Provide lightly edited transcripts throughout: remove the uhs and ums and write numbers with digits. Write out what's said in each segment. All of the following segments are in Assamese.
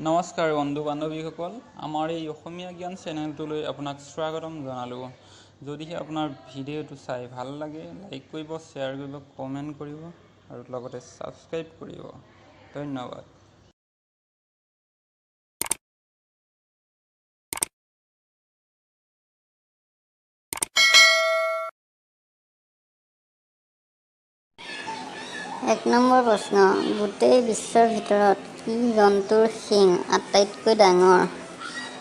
নমস্কাৰ বন্ধু বান্ধৱীসকল, আমাৰ এই অসমীয়া জ্ঞান চেনেলটোলৈ আপোনাক স্বাগতম জনালোঁ। যদিহে আপোনাৰ ভিডিঅ'টো চাই ভাল লাগে, লাইক কৰিব, শ্বেয়াৰ কৰিব, কমেণ্ট কৰিব আৰু লগতে ছাবস্ক্ৰাইব কৰিব। ধন্যবাদ। এক নম্বৰ প্ৰশ্ন, গোটেই বিশ্বৰ ভিতৰত কি জন্তুৰ শিং আটাইতকৈ ডাঙৰ?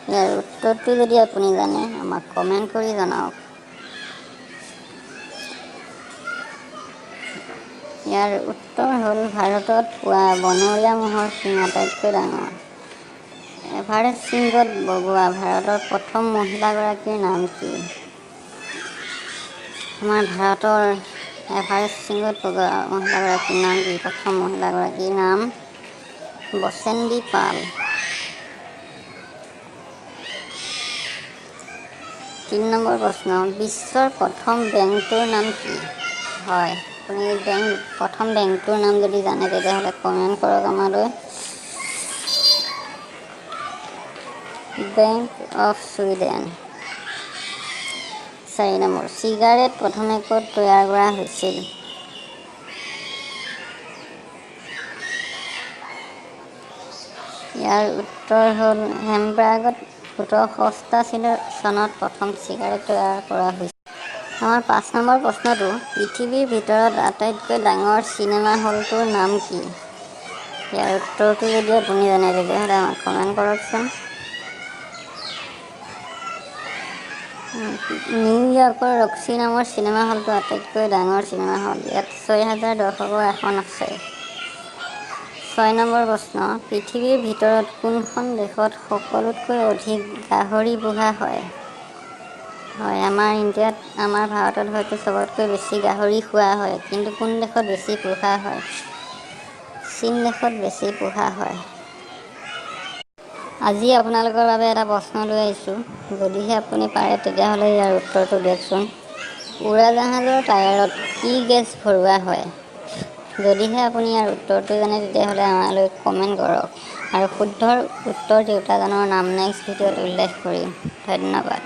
ইয়াৰ উত্তৰটো যদি আপুনি জানে, আমাক কমেণ্ট কৰি জনাওক। ইয়াৰ উত্তৰ হ'ল ভাৰতত পোৱা বনৰীয়া ম'হৰ শিং আটাইতকৈ ডাঙৰ। এভাৰেষ্ট শৃংগত বগোৱা ভাৰতৰ প্ৰথম মহিলাগৰাকীৰ নাম কি? আমাৰ ভাৰতৰ এভাৰেষ্ট শৃংগত বগোৱা মহিলাগৰাকীৰ নাম কি? প্ৰথম মহিলাগৰাকীৰ নাম বচেন্দ্ৰী পাল। 3 নম্বৰ প্ৰশ্ন, বিশ্বৰ প্ৰথম বেংকটোৰ নাম কি? হয়, আপুনি প্ৰথম বেংকটোৰ নাম যদি জানে তেতিয়াহ'লে কমেণ্ট কৰক আমালৈ। Bank of Sweden. 4 number, cigarette প্ৰথমে ক'ত তৈয়াৰ কৰা হৈছিল? ইয়াৰ উত্তৰ হ'ল হেমবাৰ্গত 1788 চনত প্ৰথম চিগাৰেট তৈয়াৰ কৰা হৈছিল। আমাৰ 5 নম্বৰ প্ৰশ্নটো, পৃথিৱীৰ ভিতৰত আটাইতকৈ ডাঙৰ চিনেমা হলটোৰ নাম কি? ইয়াৰ উত্তৰটো যদি আপুনি জানে তেতিয়াহ'লে আমাক কমেণ্ট কৰকচোন। নিউয়ৰ্কৰ ৰক্সি নামৰ চিনেমা হলটো আটাইতকৈ ডাঙৰ চিনেমা হল। ইয়াত 6000 দৰ্শকৰ আসন আছে। 6 নম্বৰ প্ৰশ্ন, পৃথিৱীৰ ভিতৰত কোনখন দেশত সকলোতকৈ অধিক গাহৰি পোহা হয়? হয়, আমাৰ ইণ্ডিয়াত, আমাৰ ভাৰতত হয়তো চবতকৈ বেছি গাহৰি খোৱা হয়, কিন্তু কোন দেশত বেছি পোহা হয়? চীন দেশত বেছি পোহা হয়। আজি আপোনালোকৰ বাবে এটা প্ৰশ্ন লৈ আহিছোঁ, যদিহে আপুনি পাৰে তেতিয়াহ'লে ইয়াৰ উত্তৰটো দিয়কচোন। উৰাজাহাজৰ টায়াৰত কি গেছ ভৰোৱা হয়? যদিহে আপুনি ইয়াৰ উত্তৰটো জানে তেতিয়াহ'লে আমালৈ কমেণ্ট কৰক আৰু শুদ্ধ উত্তৰ দিওঁতাজনৰ নাম নেক্সট ভিডিঅ'ত উল্লেখ কৰিম। ধন্যবাদ।